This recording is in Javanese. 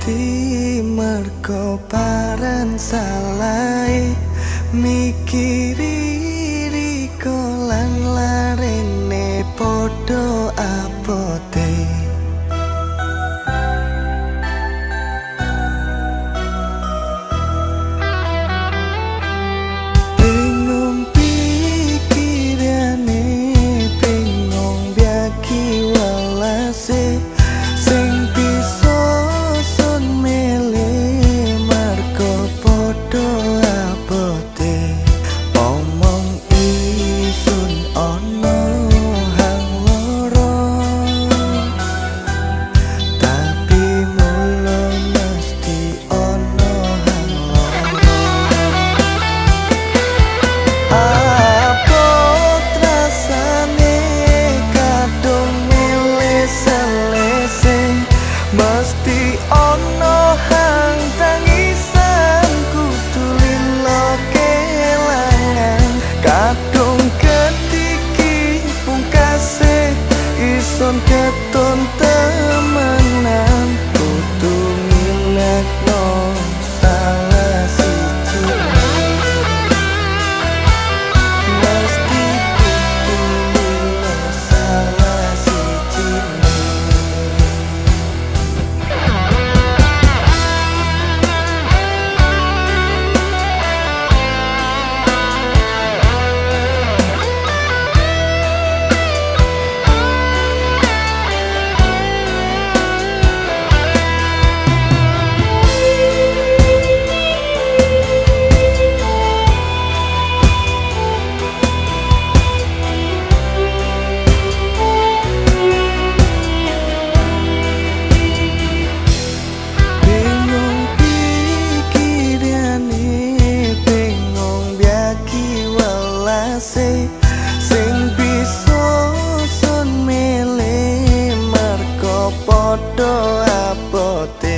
Wedi merko paran salahe, mikiri riko lan larene padha abote. Bingung pikirane, bingung biaki welase, sing bisa sun mele mergo padha abote. Omong isun ana hang loro, tapi mulo mesti ana hang loro. Abot rasane kadung milih selese, mesti ana hang tangisan kudu lilo kelangan. Kadung ketiki pungkase ison keton temenan, kudu ngilekno salah siji. Mesti kudu lilo salah sijine. Bingung pikirane, bingung biaki welase, sing bisa sun milih mergo padha abote.